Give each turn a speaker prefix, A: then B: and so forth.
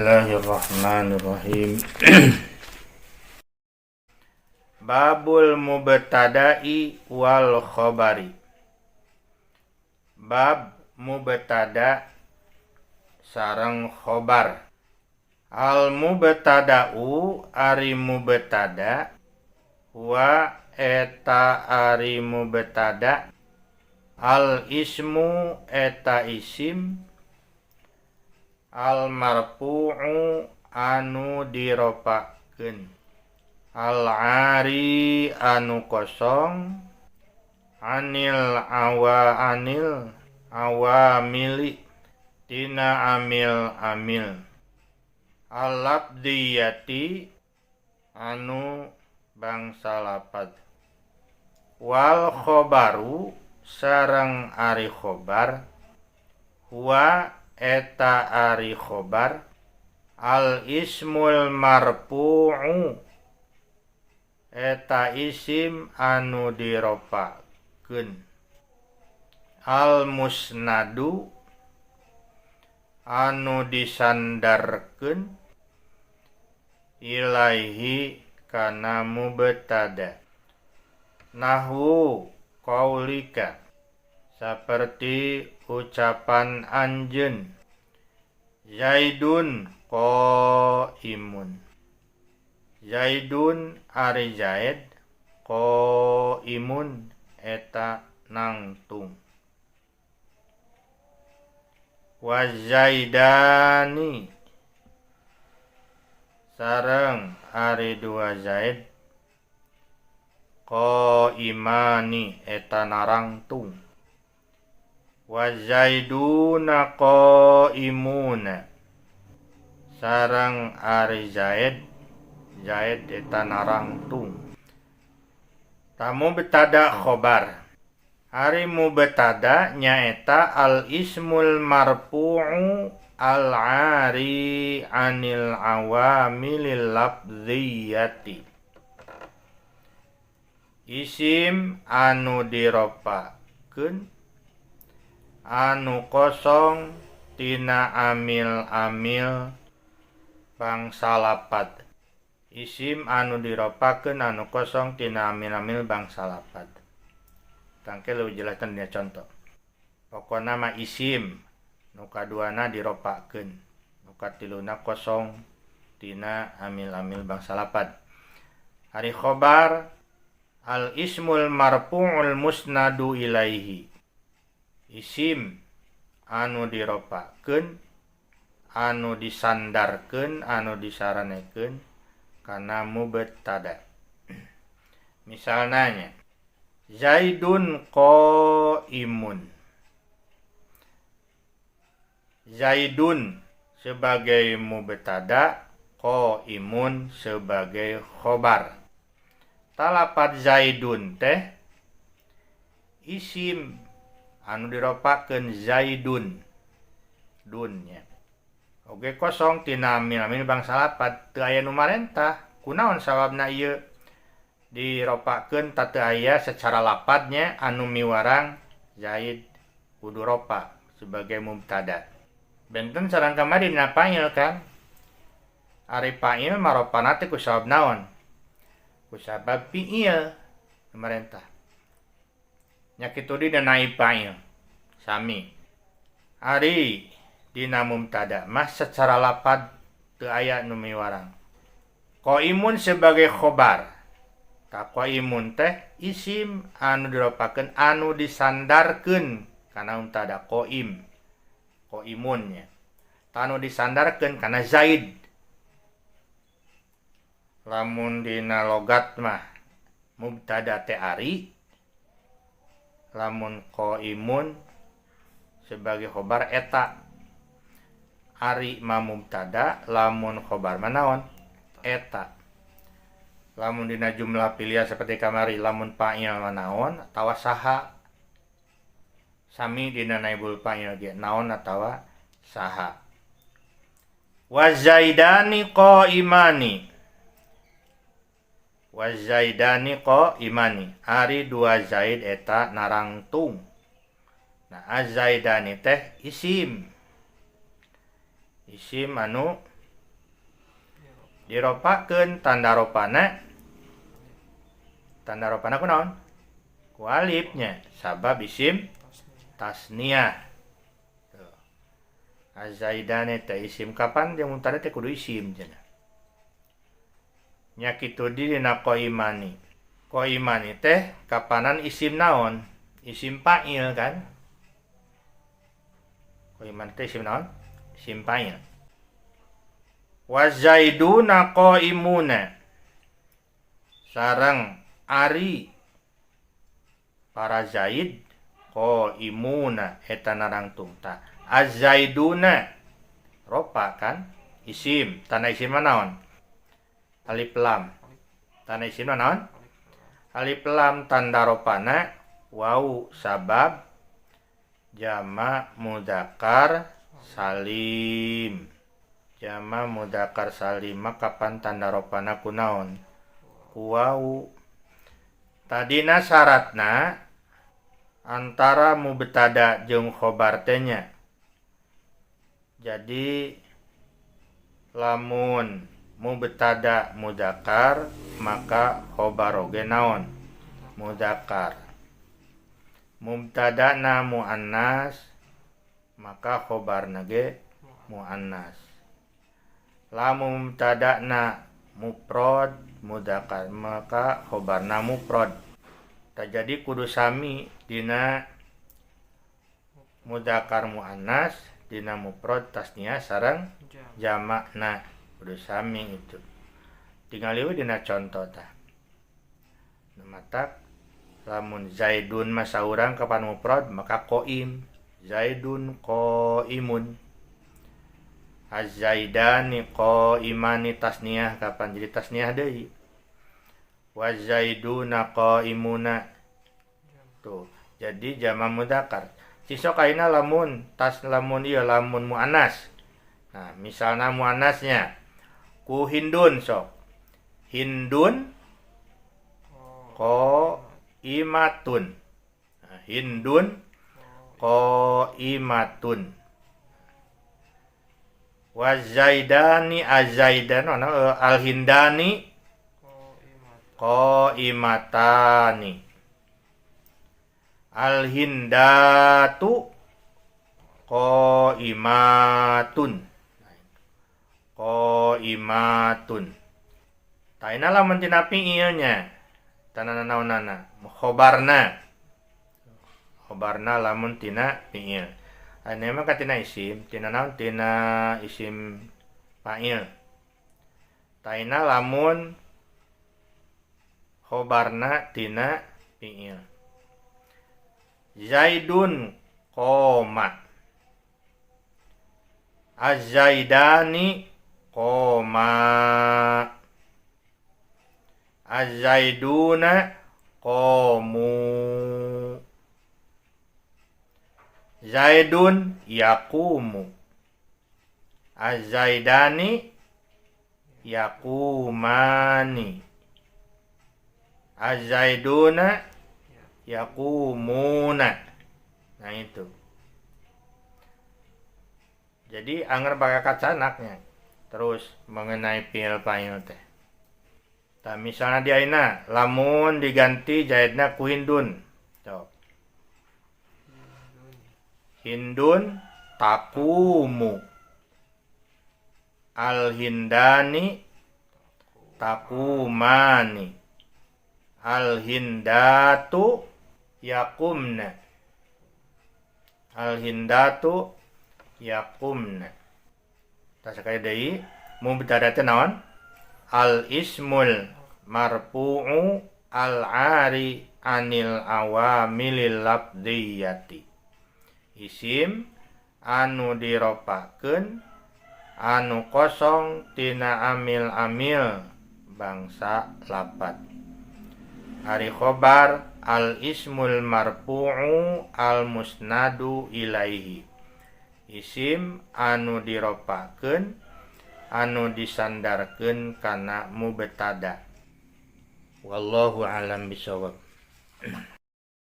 A: Bismillahirrahmanirrahim. Babul mubtada'i wal khabari. Bab mubtada sareng khobar. Al mubtada'u ari mubtada wa eta ari mubtada al ismu eta isim al marfu'u anu diropakeun al ari anu kosong anil awa anil awamili tina amil amil al lafdiyati anu bangsa lapad wal khobaru sareng ari khobar huwa eta ari khobar al ismul marfu'u eta isim anu diropakeun al musnadu anu disandarkeun ilaihi kana mubtada nahwu qaulika saperti ucapan anjeun Zaidun qaimun. Zaidun ari Zaid qaimun eta nangtung. Wa Zaidani sareng ari dua Zaid qaimani eta narangtung. Wa Zaiduna qaimuna sareng ari Zaid Zaid eta narangtung. Ta mubtada khobar. Ari mubtada nyaeta al ismul marfu'u al ari anil awamilil lafziyati. Isim anu diropakeun anu kosong tina amil-amil bangsa lapad. Isim anu diropakeun anu kosong tina amil-amil bangsa lapad. Tangke leuwih jelasna dina conto. Pokona mah isim nu kaduana diropakeun, nu katiluna kosong tina amil-amil bangsa lapad. Ari khobar al ismul marfu'ul musnadu ilaihi. Isim anu diropakeun anu disandarkeun anu disaranekeun kana mubtada. Misalna nya Zaidun qaimun. Zaidun sebagai mubtada, qaimun sebagai khobar. Talapat Zaidun teh isim anu diropakeun Zaidun dunnya. Oge kosong tina amil-amil bangsa lapad teu aya nu marentah. Kunaon sababna ieu diropakeun ta teu aya secara lapadnya anu miwarang Zaid kudu ropa sebagai mubtada. Benten sareng kamari dina fa'il kan. Ari fa'il maropana teh ku sabab naon? Ku sabab fi'il marentah. Nya kitu di dina naib fa'il sami. Ari dina mubtada mah secara lapad teu aya nu miwarang. Qaimun sebagai khobar. Ta qaimun teh isim anu diropakeun anu disandarkeun kana mubtada qaim. Qaimun nya. Ta anu disandarkeun kana Zaid. Lamun dina logat mah mubtada teh ari, lamun qaimun sebagai khobar eta. Ari mah mubtada, lamun khobar mah naon? Eta. Lamun dina jumlah pilihan seperti kamari lamun fa'il mah naon atawa saha. Sami dina naibul fa'il ge naon atawa saha. Wa zaidani qaimani. Wa zaidani qaimani. Ari dua Zaid eta narangtung. Nah, az-zaidani teh isim. Isim anu Diropakeun tanda ropana. Tanda ropana kunaon? Ku alifnya, sabab isim tasniah. Tuh. Azaidani teh isim kapan jeung mubtada teh kudu isim cenah. Nya kitu di dina qaimani. Qaimani teh kapanan isim naon? Isim fa'il kan? Qaimani teh isim naon? Isim fa'il. Wa zaiduna qaimuna. Sareng ari para Zaid qaimuna eta narangtung ta. Az-zaiduna ropa kan? Isim, tanda isim naon? Alif lam. Tanda isim naon? Alif lam tanda ropana wau sabab jama mudzakkar salim. Jama mudzakkar salim kapan tanda ropana kunaon? Ku wau. Tadina syaratna antara mubtada jeung khobar teh nya. Jadi lamun mubtada mudzakkar maka khobar oge naon? Mudzakkar. Mubtadana muannas maka khobarna ge muannas. Lamun mubtadana mufrad mudzakkar maka khobarna mufrad. Jadi kudu sami dina mudzakkar muannas dina mufrad tasniah sareng jamakna kudu sami itu. Tingali we dina conto tah. Matak lamun Zaidun mah saurang kapan mufrad maka qaim. Zaidun qaimun. Az-zaidani qaimani tasniah kapan jadi tasniah deui. Wa zaiduna qaimuna. Tuh, jadi jama mudzakkar. Sisok ayeuna lamun tas lamun ieu lamun muannas. Nah, misalna muannasnya ku Hindun sok. Hindun qaimatun. Nah, Hindun qaimatun. Wa zaidani azaidan al-hindani qaimatani. Al-hindatu qaimatun. Qaimatun. Taina lamun tina fiilnya. Tanana naonana? Khobarna. Khobarna lamun tina fiil. Anu mah katina isim, tina naon? Tina isim fa'il. Taina lamun khobarna tina fiil. Zaidun qoma. Az-zaidani qoma. Az-zaiduna qamu. Zaidun yaqumu. Az-zaidani yaqumani. Az-zaiduna yaqumuna. Nah itu. Jadi anger bakal kacanaknya. Terus mengenai fiil fa'il teh. Tah misalnya di ayeuna lamun diganti zaidna ku Hindun. Sok. Hindun taqumu. Al-hindani taqumani. Al-hindatu yaqumna. Al-hindatu yaqumna. Tah sakali deui mubtada teh naon? Al-ismul marfu'u al-ari anil awamilil lafdhiyati. Isim anu diropakeun anu kosong tina amil-amil bangsa lapat. Ari khobar al-ismul marfu'u al-musnadu ilaihi. Isim anu diropakeun anu disandarkeun kana mubtada. Wallahu a'lam bishawab.